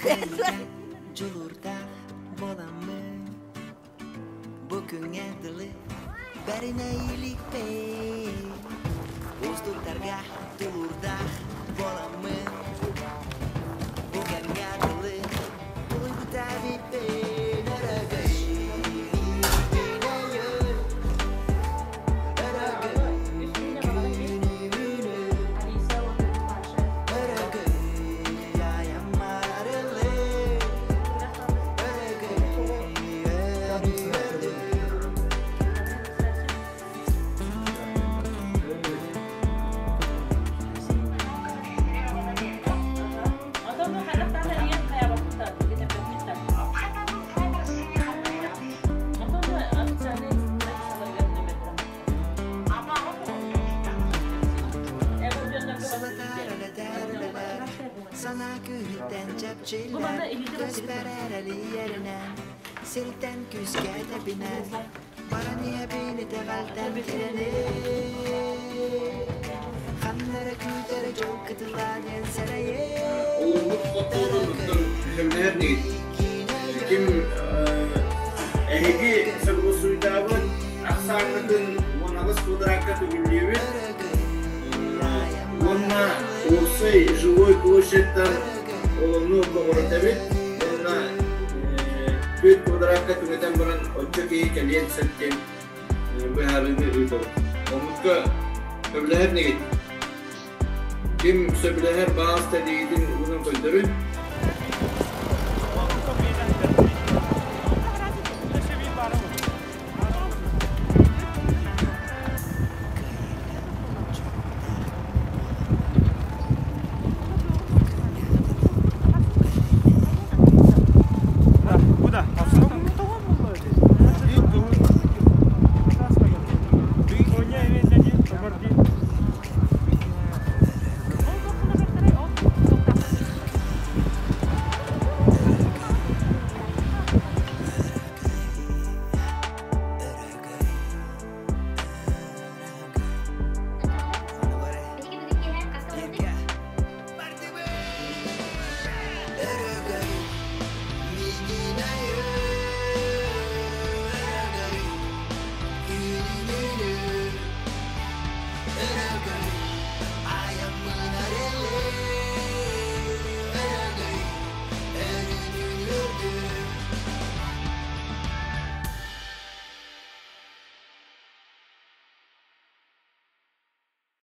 Дьулуурдаах буоламмын Бу күҥҥэ дылы бэринэ иликпин Уустуктарга тулуурдаах буоламмын Бу кэмҥэ дылы тулуйбута эбиппин Өрөгөй Санаа күүһүттэн чэпчилэр, көспөр эрэлийэринэн, сиртэн күүскэ тэбинэн, баран иһэбин итэҕэлтэн кирэни. Ханна эрэ күүтэр дьол кытыла диэн сэрэйин. Олорбут хотуурун сөбүлэһэр дигит. Ким эһиги согласуйдаабыт ахсааҥҥытын 18 квадракка төгүллүүбүт уонна уопсай жилой площадьтан олону көҕүрэтэбит уонна 4 квадракка түҥэтэн баран оччо киһи кэлиэн сөп диэн быһаарыыны ыытабыт. Оннукка сөбүлэһэр нигит? Ким сөбүлэһэр баас тэлиитин уунан көрдөрүн.